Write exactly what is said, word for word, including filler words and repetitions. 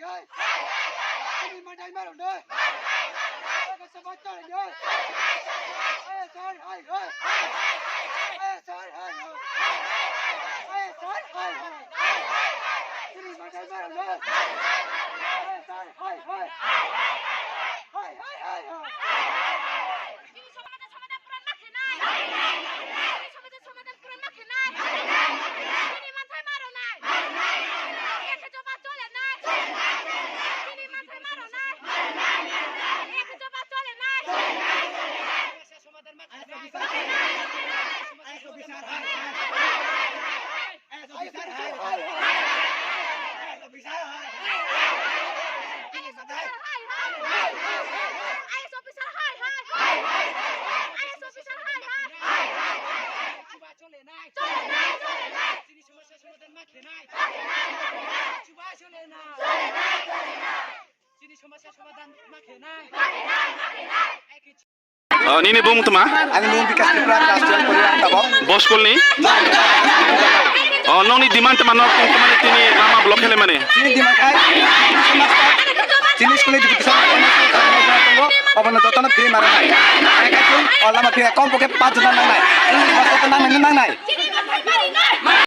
Chini manthai ma rwnai. Chini manthai ma rwnai. Chini somajor somadhan pura ma khe nai. Chini somajor somadhan pura ma khe nai. Chini manthai ma rwnai. Ekhe joba chole nai. Chini manthai ma rwnai. Ekhe joba chole nai. Oh, nini bung tuma? Ani bung Bikas Tripura, class twelve pori ang tabok. Bo school ni? Oh, nokni demand tuma nok tuma ni tini lama block hele mani? Tini demand khai, chini school ni education, obono jotono free mara nai. O lama free kom pokhe paanch hajar nang nai. English basta nang nai, nang nai.